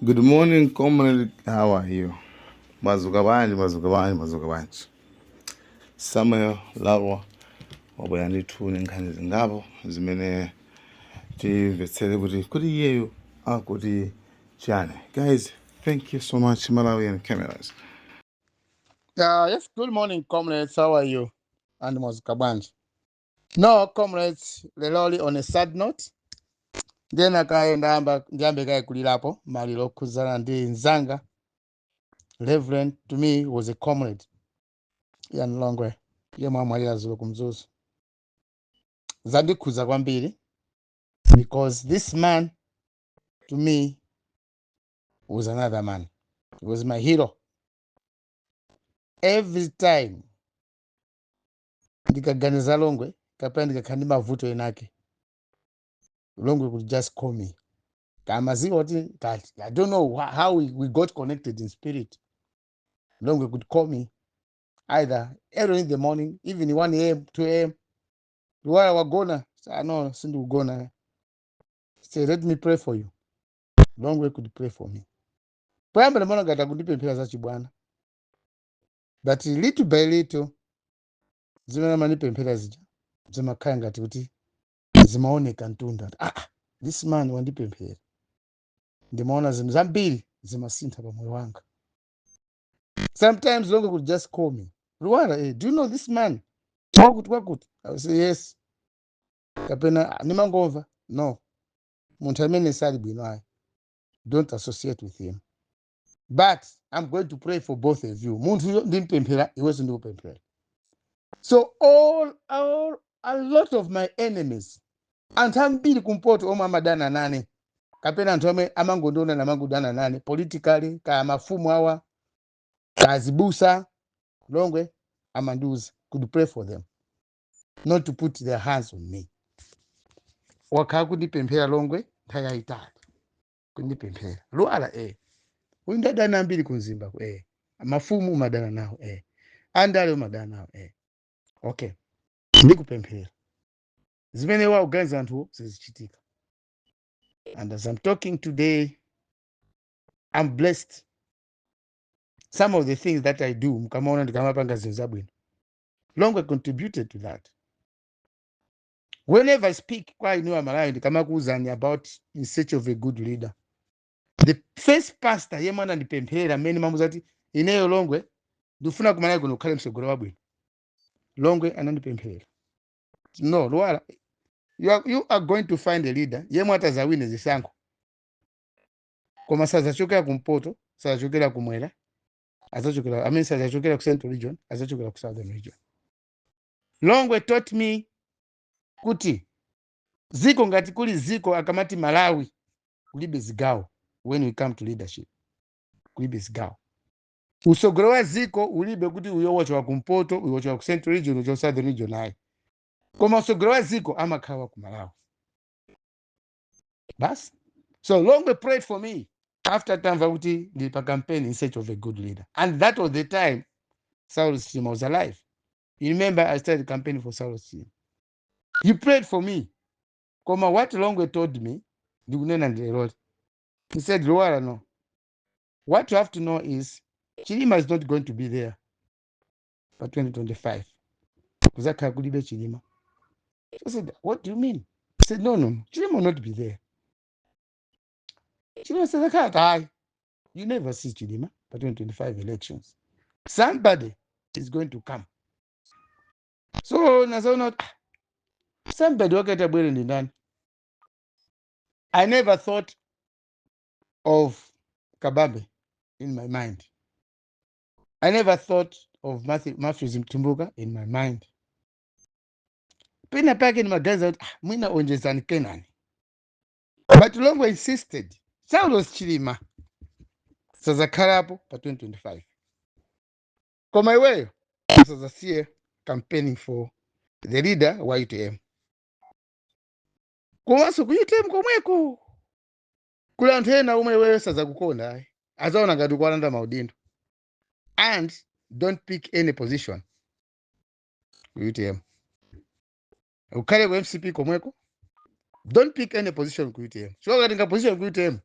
Good morning, comrade. How are you? Mwadzuka bwanji, mwadzuka bwanji, mwadzuka bwanji. Samuel Lalwa wabwera ndithu ndi nkhani zingapo zimene timvetsere kuti iyeyo akuti chani. Guys, thank you so much, Malawian Cameras. Yes, good morning, comrades. How are you? And mwadzuka bwanji. No, comrades, leloli on a sad note. Then akaenda amba ndiyambe kaye kulirapo maliro okhuzana ndi nzanga. Reverend to me was a comrade. Ian Longwe. Yemwe amwalira dzulo ku Mzuzu. Zandikhuza kwambiri because this man to me was another man. He was my hero. Every time ndikaganiza Longwe kapena ndikakhala ndi mavuto enake, Longwe could just call me. Kamaziwa kuti I don't know how we got connected in spirit. Longwe could call me either early in the morning, even 1 a.m., 2 a.m. "Lwara, wagona?" Say, "No, sindikugona." Say, "Let me pray for you." Longwe could pray for me. Poyamba ndimaona ngati akundipemphera zachibwana, but little by little zimene amandipemphera zija zimakhala ngati kuti zimaoneka mtunda. Ah, ah, this man wandipemphera. Ndimaona zinthu zambiri zimasintha pa moyo wanga. Sometimes Longwe could just call me, "Lwara, eh, do you know this man wakuti wakuti?" I would say yes kapena, "Ah, ndimangomva." "No, munthu amene sali bwino ayi, don't associate with him, but I'm going to pray for both of you. Munthu ndimpemphera, iwenso ndikupemphera." So all a lot of my enemies, anthu ambiri kumpoto omwe amadana nane kapena anthu omwe amangondiona namangodana nane politically, kaya mafumu awa, kaya zibusa, Longwe amandiuza could pray for them not to put their hands on me. Wakhala kundipemphera Longwe nthawi yayitali, kundipemphera, "Lwara, eh, uyu ndadana ambiri kumzimba, eh, mafumu umadana nawo, eh, andale umadana nawo, eh, okay, ndikupemphera zimene wakuganiza anthu zizichitika." And as I'm talking today, I'm blessed. Some of the things that I do, mukamaona ndikamapanga zinthu zabwino, Longwe contributed to that. Whenever I speak kwa inu Amalawi, ndikamakuwuzani about In Search of a Good Leader, the first pastor yemwe anandipemphera mmene mamuza kuti ineyo Longwe ndikufuna kumalawi kuno kukhale msogolo wabwino, Longwe anandipemphera, "No, Lwara, you are going to find a leader yemwe atazawine zisankho, koma sazachokera kumpoto, sazachokera kumwera, azachokera, I mean, sazachokera ku Central Region, azachokera ku Southern Region." Longwe taught me kuti ziko ngati kuli ziko akamati Malawi, kulibe zigawo. When we come to leadership, kulibe zigawo. Usogolo wa ziko ulibe kuti uyo wachoka kumpoto, uyo wachoka ku Central Region, uyo Southern Region, ayi. Koma usogolo wa ziko amakhala wa ku Malawi basi. So Longwe prayed for me after tamva kuti ndili pa campaign In Search of a Good Leader, and that was the time Saulos Chilima was alive. You remember I started campaigning for Saulos Chilima. He prayed for me. Koma what Longwe told me, ndikunena ndileloli, he said, "Lwara, no, what you have to know is Chilima is not going to be there pa 2025. Kuzakhala kulibe Chilima." I said, "What do you mean?" He said, No, Chilima will not be there. Chilima sazakhala hayi. You never see Chilima pa 2025 elections. Somebody is going to come." So nazaona kuti, ah, somebody wakaita bwere ndi ndani? I never thought of Kabambe in my mind. I never thought of Matthews Mtumbuka in my mind. Pena pake nimaganiza kuti, ah, mwina Onjezani Kenani, but Longwe insisted, "Saulos Chilima sazakhalapo pa 2025, koma iweyo usazasiye campaigning for the leader wa UTM." Komanso ku UTM komweko kuli anthu ena omwe iweyo sazakukonda ayi, azaona ngati ukuwalanda maudindo, and don't pick any position ku UTM. Ukhale ku MCP komweko, don't pick any position ku UTM. Chifukwa ukatenga position ku UTM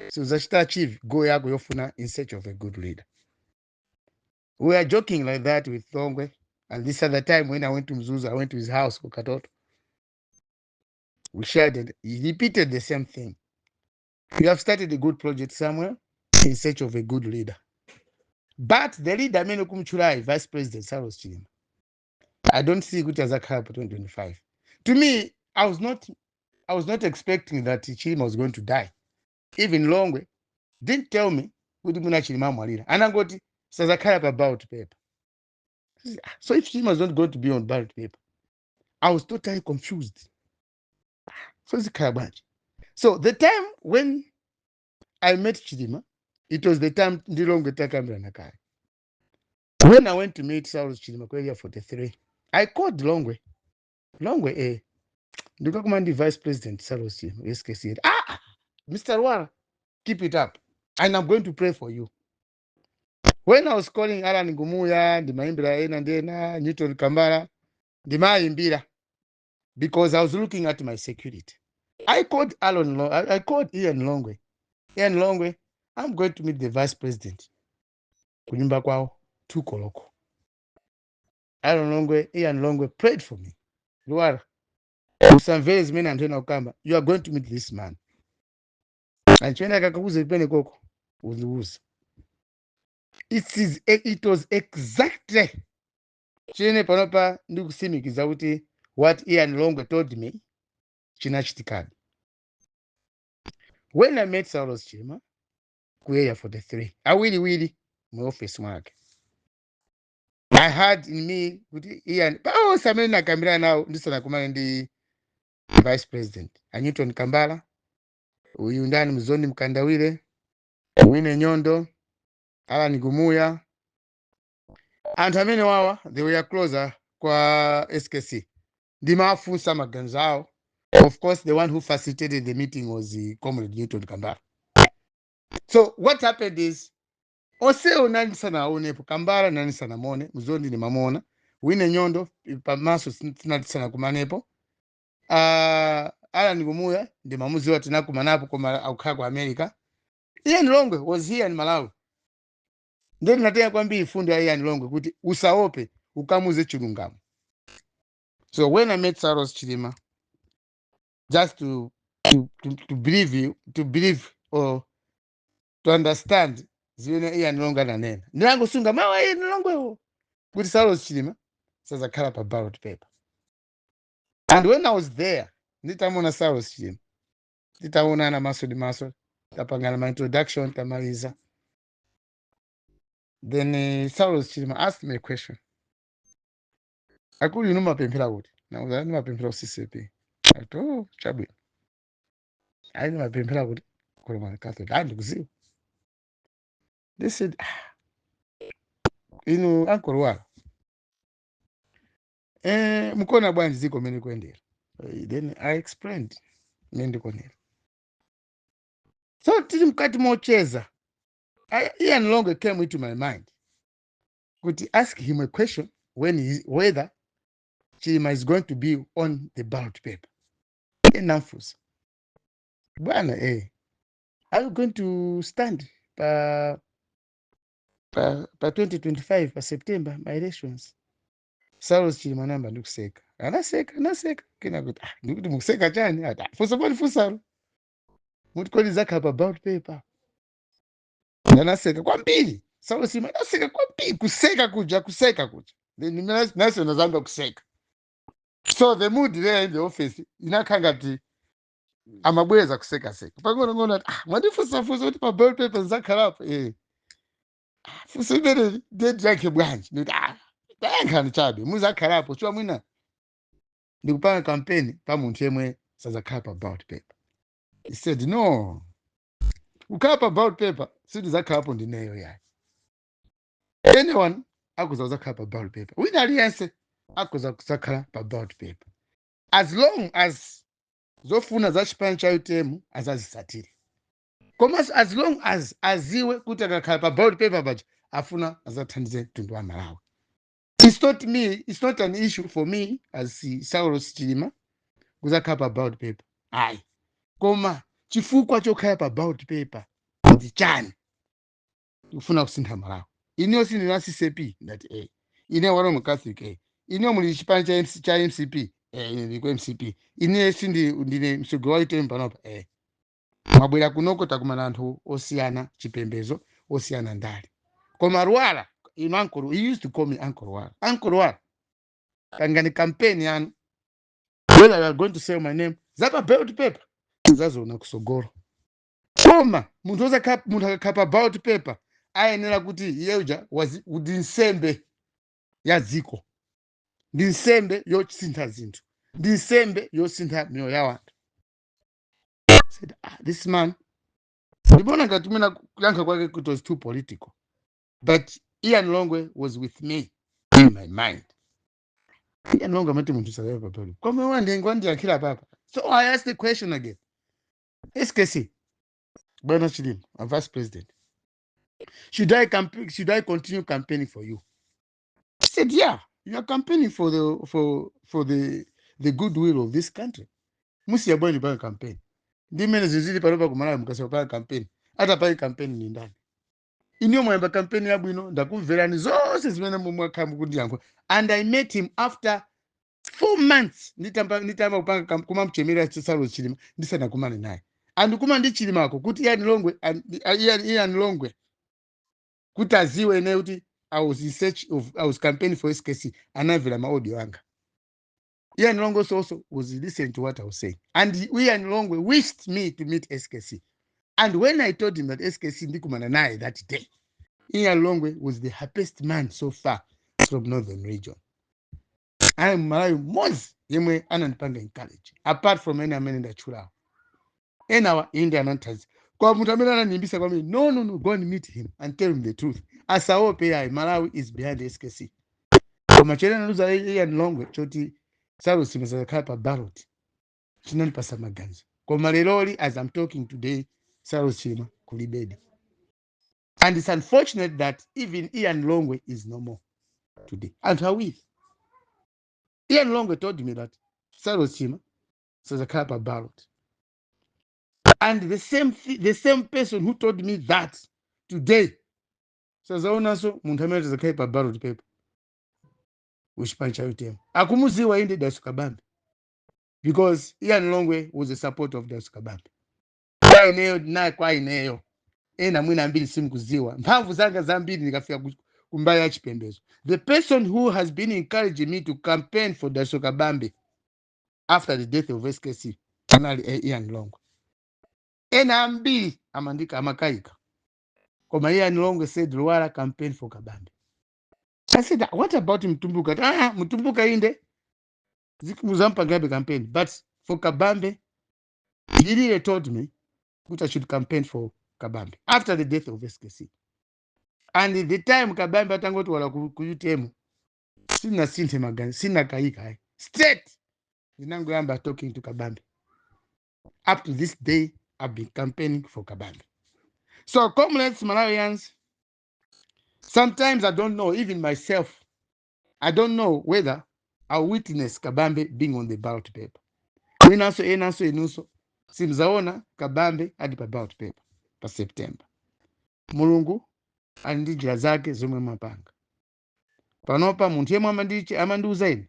Suzachita achieve goal yako yofuna in search of a good leader. We are joking like that with Longwe. And this other time when I went to Mzuzu, I went to his house, ku Katoto. We shared it. He repeated the same thing. You have started a good project somewhere in search of a good leader. But the leader amene kumchulai, Vice President Saulos Chilima, I don't see kuti azakhala pa 2025. To me, I was not expecting that Chilima was going to die. Even Longwe didn't tell me kuti mwina Chilima amwalira. Anangoti sazakhala pa ballot paper. So if Chilima is not going to be on ballot paper, I was totally confused. So zikhala bwanji? So the time when I met Chilima, it was the time ndi Longwe takambirana kale. When I went to meet Saulos Chilima ku Area 43, I called Longwe. "Longwe, eh, ndikakumana ndi Vice President Saulos Chilima, SKC." "Ah, Mr. Lwara, keep it up. And I'm going to pray for you." When I was calling Alan Ngumuya, ndimayimbira ena ndi ena, Newton Kambala, ndimayimbira because I was looking at my security. I called I called Ian Longwe. "Ian Longwe, I'm going to meet the vice president. Kunyumba kwao, 2 koloko." Aaron Longwe, Ian Longwe prayed for me. "Lwara, usamvere zimene anthu ena kukamba. You are going to meet this man. And chimene akakuuza pene koko, uziuza." It was exactly chimene panopa ndikusimikiza kuti what Ian Longwe told me chinachitikadi. When I met Saulos Chilima ku Area 43, awiriwiri mu office mwake, I had in me kuti Ian, paonse amene nakambirana nawo ndisanakumane ndi vice president, a Newton Kambala, uyu ndani, Mzoni Mkandawire, Wine Nyondo, Alan Gumuya, anthu amene wawa, they were closer kwa SKC, ndimafunsa maganizo awo. Of course, the one who facilitated the meeting was Comrade Newton Kambala. So what happened is, onsewo nandisanaonepo. Kambala nandisanamuone, Mzondi ndimamona, Wine Nyondo pamaso tinalisanakumanepo, Alan Gumuya ndimamuziwa, tinakumanapo koma akukhala ku America. Ian Longwe was here in Malawi. Ndiye ndinatenga kwambiri fundo ya Ian Longwe kuti usaope, ukamuze chilungamo. So when I met Saulos Chilima, just to believe you, to believe or to understand zimene Ian Longwe ananena, ndinangosunga mawu a Ian Longwewo kuti Saulos Chilima sazakhala pa ballot paper. And when I was there, nditamuona Saulos Chilima, titaonana maso ndi maso, tapangana ma introduction, tamaliza, then Saulos Chilima asked me a question. "Akulu, inu mapemphera kuti?" Nauza, "Ndimapemphera ku CCAP." Ati, "Oh, chabwino. Ayi, ndimapemphera kuti ku Roman Catholic." "Ayi, ndikuziwa." They said, "Ah, inu Uncle Lwara, eh, mukuona bwanji dziko mene kuyendera?" Then I explained mene ndikuonera. So tili mkati mocheza, Ian Longwe came into my mind kuti ask him a question whether Chilima is going to be on the ballot paper. Then namfunsa, "Bwana, eh, are you going to stand pa 2025 pa September, ma elections?" Saulos Chilima namba ndikuseka, anaseka, anaseka kena kuti, "Ah, ndikuti mukuseka chani?" Ati, "Ah, funso pali funsalo muti kodi zakhala pa ballot paper?" Ndanaseka kwambiri. Saulos Chilima anaseka kwambiri, kuseka kuja, kuseka kuja. Then naso nazamba kuseka. So the mood there in the office inakhala ngati amabweza kusekaseka pang'onong'ono. Ati, "Ah, mwandifunsafunsa kuti pa ballot paper nzakhalapo, eh, funso imene date yake bwanji?" Ndikuti, "Ah, tayankhani chabe, muzakhalapo chwa mwina ndikupanga kampeni pa munthu yemwe sazakhala pa ballot paper." He said, "No, kukhala pa ballot paper sindizakhalapo ndineyo yayi. Anyone akuza kuzakhala pa ballot paper, wina aliyense akuza kuzakhala pa ballot paper as long as zofuna za chipani cha UTM azazisatire, komanso as long as aziwe kuti akakhala pa ballot paper paja afuna azathandize mtundu wa Malawi. It's not me, it's not an issue for me as Saulos Chilima kuzakhala pa ballot paper ayi, koma Chifukwa chokhala pa ballot paper ndi chani? Tikufuna kusintha Malawi. Ineyo sindina CCP? Ndati ine wano Catholic. Ineyo muli chipani cha MC, cha MCP. Ine ndili ku MCP. Ine sindi ndine mtsogoleri wa UTM panopa. Mwabwera kunoko, takumana anthu osiyana chipembezo, osiyana ndale, koma Lwara ino, uncle, he used to call me Uncle Lwara. Uncle Lwara, pangani campaign yanu. Whether you are going to sell my name zapa ballot paper, zazoona kusogolo. Koma munthu ozakhala, munthu akakhala pa ballot paper ayenera kuti iye uja ndi nsembe ya dziko, ndi nsembe yosintha zinthu, ndi nsembe yosintha miyoyo ya wanthu. Said, "Ah, this man." Ndibona ngati mwina kuyankha kwake it was too political, but Ian Longwe was with me in my mind. Ian Longwe amati munthu sazaye pa ballot, koma wandiyankhira papa. So I asked the question again: SKC, bwana Chilima, a vice president, should I continue campaigning for you? He said, "Yeah, you are campaigning for the goodwill of this country. Musiya bwanji panga campaign? Ndi mmene zizili panopa kumalawi, mukasiya panga campaign, atapange campaign ni ndani? Iniyo mwayamba campaign yabwino, ndakumverani zonse zimene mwakhala mukundiyankhula." And I met him after 4 months nditamba kupanga kumamuchemera Saulos Chilima ndisanakumane naye, and kuma ndi Chilimako kuti Ian Longwe Ian Longwe kuti aziwe ine kuti I was in search of, I was campaigning for SKC. Anamvera ma audio anga. Ian Longwe also was listening to what I was saying, and Ian Longwe wished me to meet SKC. And when I told him that SKC ndikumana naye that day, Ian Longwe was the happiest man so far from Northern Region. Ali Malawi mmodzi yemwe anandipanga encourage apart from ene amene ndatchulawo. Enawa inde anandithandiza, kwa munthu amene anandiyimbisa kwambiri, "No, no, no, go and meet him and tell him the truth. Asaope ayi, Malawi is behind SKC." Koma chene analuza Ian Longwe choti Saulos sakhala pa ballot chinandipasa maganizo. Koma leroli, as I'm talking today, Saulos Chilima kulibedi, and it's unfortunate that even Ian Longwe is no more today. Anthu awiri, Ian Longwe told me that Saulos Chilima sazakhala pa ballot, and the same person who told me that today sazaonanso munthu amene tazakhale pa ballot paper kuchipani cha UTM. Akumuziwa inde Dalitso Kabambe, because Ian Longwe was a supporter of Dalitso Kabambe. Kwa ineyo, naye kwa ineyo, ena mwina ambiri simukuziwa mphamvu zanga zambiri ndikafika kumbali ya chipembedzo. The person who has been encouraging me to campaign for Dalitso Kabambe after the death of SKC anali Ian Longwe. Ena ambiri amandika amakayika, koma Ian Longwe said, "Lwara, campaign for Kabambe." I said, "What about Mtumbuka?" "Ah, Mtumbuka inde muzampangabe campaign, but for Kabambe." He really told me kuti I should campaign for Kabambe after the death of SKC. And the time Kabambe atangoti wala ku UTM, sinasinthe maganizo, sinakayika ayi, straight ndinangoyamba talking to Kabambe. Up to this day I've been campaigning for Kabambe. So comrades, Malawians, sometimes I don't know, even myself I don't know whether I'll witness Kabambe being on the ballot paper. Mwinanso enanso inunso simzaona Kabambe ali pa ballot paper pa September. Mulungu ali ndi njira zake zomwe mapanga. Panopa munthu yemwe amandiuza ine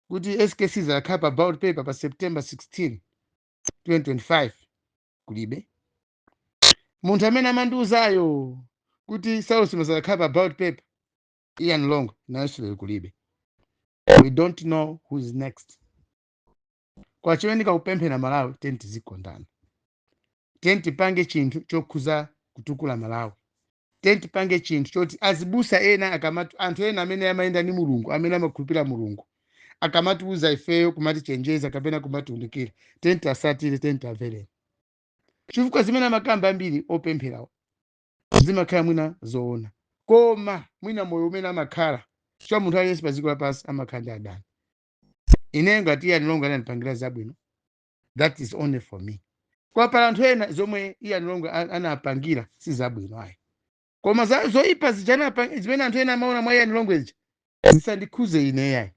kuti SKC zakhala pa ballot paper pa September 16 2025 kulibe. Munthu amene amandiuzayo kuti Saulos zakhala pa ballot paper, Ian Longwe, nayenso kulibe. We don't know who is next. Kwa chimene ndikakupemphera, Malawi, tiyeni tizikondana, tiyeni tipange chinthu chokhuza kutukula Malawi, tiyeni tipange chinthu choti azibusa ena akamati, anthu ena amene amayenda ndi Mulungu, amene amakhulupirira Mulungu, akamatiuza ifeyo, kumatichenjeza kapena kumatiunikira, tiyeni tiasatire, tiyeni tiamverere, chifukwa zimene amakamba ambiri opempherawo zimakhala mwina zoona, koma mwina moyo umene amakhala, chifukwa munthu aliyense pa dziko lapansi amakhala ndi adani. Ineyo ngati Ian Longwe anandipangira zabwino, that is only for me. Kwa pala anthu ena zomwe Ian Longwe anapangira si zabwino ayi, koma zoyipa zija zimene anthu ena amaona mwa Ian Longwe zija zisandikhuze ine yayi.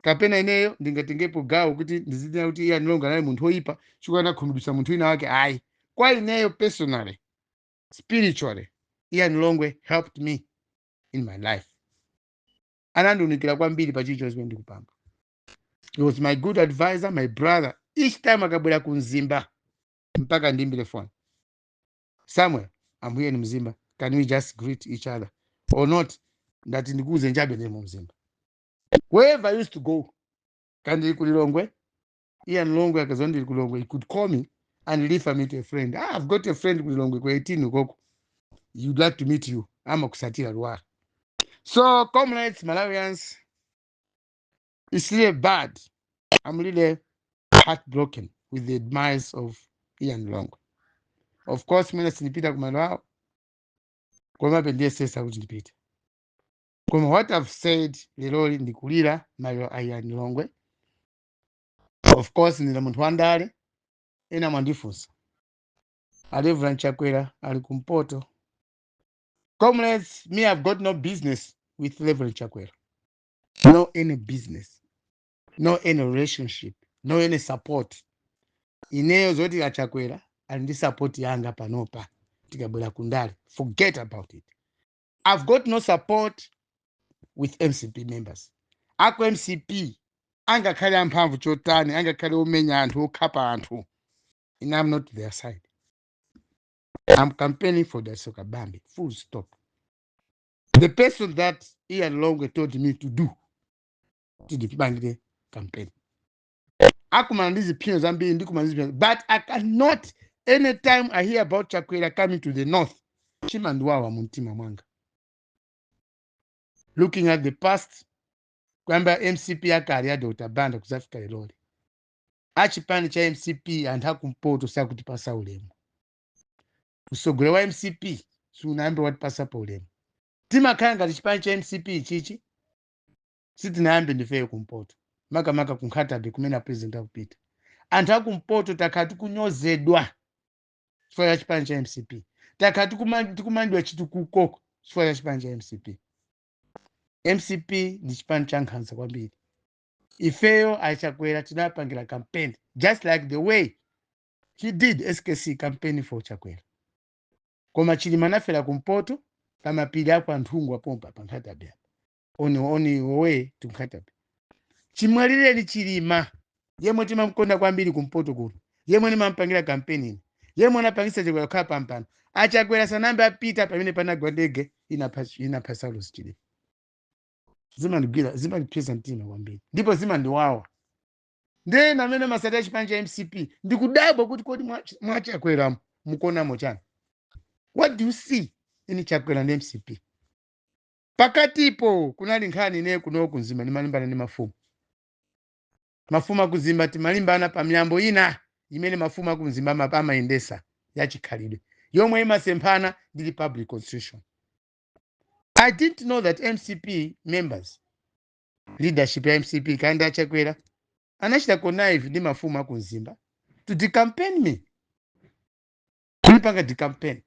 Kapena ineyo ndingatengepo gawo kuti ndizidina kuti Ian Longwe anali munthu woyipa chifukwa anakhumudwitsa munthu wina wake? Ayi. Kwa ineyo personally, spiritually, Ian Longwe helped me in my life. Anandiunikira kwambiri pa chilichonse chimene ndikupanga. He was my good advisor, my brother. Each time akabwera ku Mzimba, mpaka ndimbire phone, "Samuel, I'm here in Mzimba, can we just greet each other or not?" Ndati ndikuuze njabe ndili mu Mzimba. Wherever I used to go, kandili ku Lilongwe, Ian Longwe akaziwa ndili ku Lilongwe, he could call me and refer me to a friend. "Ah, I've got a friend ku Lilongwe ku 18 ukoko, you'd like to meet you, amakusatira Lwara." So comrades, Malawians, it's really bad. I'm really heartbroken with the demise of Ian Longwe. Of course mwina sindipita kumalo awo, komabe ndiyesesa kuti ndipite. Koma what I've said leroli, ndikulira maliro a Ian Longwe. Of course ndine munthu wandale. Ena mwandifunsa, a Reverend Chakwera ali kumpoto. Comrades, me, I've got no business with Reverend Chakwera, no any business, no any relationship, no any support. Ineyo zoti aChakwera ali ndi support yanga panopa tikabwera kundale, forget about it. I've got no support with MCP members. Ako MCP angakhale amphamvu chotani, angakhale omenya anthu, okhapa anthu, and I'm not their side. I'm campaigning for Dalitso Kabambe, full stop. The person that Ian Longwe told me to do, kuti ndipangire campaign, akumana ndi ziphinjo zambiri, ndikumana ndi ziphinjo, but I cannot. Anytime I hear about Chakwera coming to the north, chimandiwawa mu mtima mwanga, looking at the past, kuyamba MCP yakale ya Dr Banda kuzafika leroli, achipani cha MCP, anthu akumpoto sakutipasa ulemu. Mtsogoleri wa MCP sunayambe watipasapo ulemu. Timakhala ngati chipani cha MCP chichi sitinayambe ndifeyo kumpoto, makamaka ku Nkhata Bay kumene apresident akupita. Anthu akumpoto takhala tikunyozedwa chifukwa cha chipani cha MCP. Takhala tikumangidwa chitukuko chifukwa cha chipani cha MCP. MCP ndi chipani cha nkhanza kwambiri. Ifeyo aChakwera tinapangira campaign just like the way he did SKC campaign for Chakwera. Koma Chilima anafera kumpoto pamapiri ako anthungu apompa pa Nkhata Bay apa, on way to Nkhata Bay. Chimwalireni Chilima, yemwe timamkonda kwambiri kumpoto kuno, yemwe nimampangira campaign ine, yemwe anapangisa Chakwera kukhala pampano, aChakwera sanambe apita pamene panagwa ndege inapha Saulos Chilima. Zimandigwira, zimandipyesa mtima kwambiri ndipo zimandiwawa. Ndena amene masati achipani cha MCP, ndikudabwa kuti kodi mwaChakwera mukuonamo chani? What do you see in Chakwera ndi MCP? Pakatipo kunali nkhani. Ineyo kuno kumzimba ndimalimbana ndi mafumu, mafumu akumzimba. Timalimbana pa miyambo ina imene mafumu akumzimba amayendesa yachikhalidwe yomwe imasemphana ndi republic constitution. I didn't know that MCP members, leadership ya MCP kandi aChakwera, anachita connive ndi mafumu akumzimba to decampaign me, kulipanga decampaign,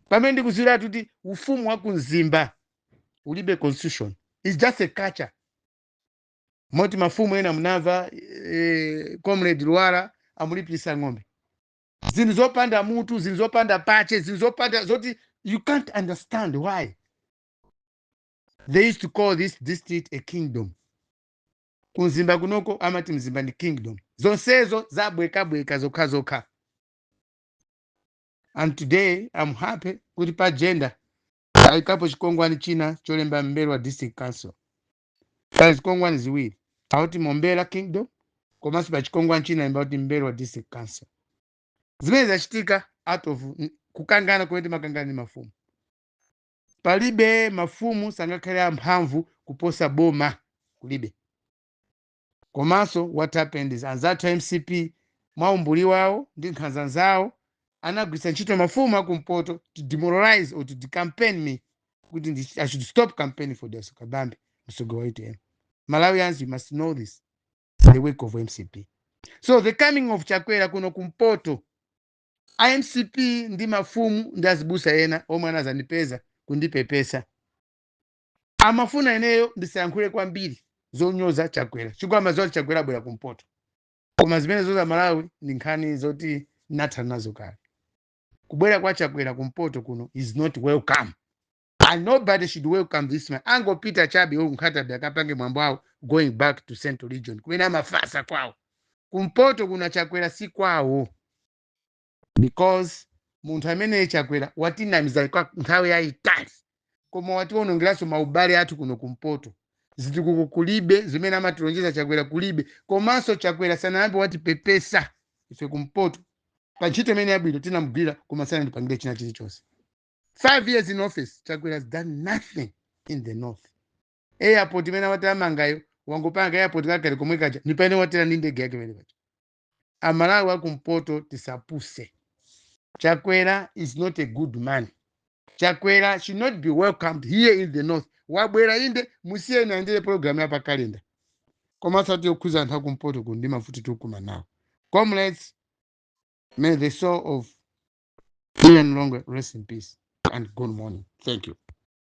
pamene ndikuziwira kuti ufumu wa kumzimba ulibe constitution. It's just a culture. Moti mafumu ena munamva, Comrade Lwara amulipisa ng'ombe, zinthu zopanda mutu, zinthu zopanda pache, zinthu zopanda zoti you can't understand why they used to call this district a kingdom. Kumzimba kunoko amati Mzimba ndi kingdom. Zonsezo zabwekabweka zokha zokha. And today I'm happy kuti pa agenda ayikapo chikongwani china cholemba Mbelwa District Council. Pali zikongwani ziwiri, akuti Mombera Kingdom, komanso pa chikongwani china lemba kuti Mbelwa District Council. Zimene zachitika out of kukangana kumene timakangana ndi mafumu. Palibe mafumu sangakhale amphamvu kuposa boma, kulibe. Komanso what happened is anzathu a MCP, mwaumbuli wawo ndi nkhanza zawo, anagwiritsa ntchito mafumu akumpoto to demoralize or to decampaign me kuti I should stop campaigning for Dalitso Kabambe, mtsogoleri wa UTM. Malawians, you must know this, the work of MCP. So the coming of Chakwera kuno kumpoto, iMCP ndi mafumu ndi azibusa ena omwe anazandipeza kundipepesa, amafuna ineyo ndisayankhule kwambiri. Zonyoza Chakwera chifukwa amadziwa Chakwera abwera kumpoto. Koma zimene zoza Malawi ndi nkhani zoti nathana nazo kale. Kubwera kwa Chakwera kumpoto kuno is not welcome and nobody should welcome this man. Angopita chabe uku Nkhata Bay, akapange mwambo awo, going back to Central Region kumene amafasa kwawo. Kumpoto kuna Chakwera si kwawo, because munthu amene Chakwera watinamiza kwa nthawi yayitali, koma watiwonongeranso maubale athu kuno kumpoto. Zitukuko kulibe, zimene amatilonjeza Chakwera kulibe. Komanso Chakwera sanayambe watipepesa ife kumpoto pa ntchito imene yabwino tinamugwira, koma sanatipangire china chilichonse. 5 years in office, Chakwera has done nothing in the north. Airport imene amati amangayo, wangopanga airport kakale komwe kaja, ni pamene watera ndi ndege yake pamene paja. Amalawi akumpoto, tisapuse. Chakwera is not a good man. Chakwera should not be welcomed here in the north. Wabwera inde, musiyeni ayendere program ya pa calendar, koma asati yokhuza anthu akumpoto kuno ndi mavuto tikukuma nawo. Comrades, may the soul of Ian Longwe rest in peace and good morning. Thank you.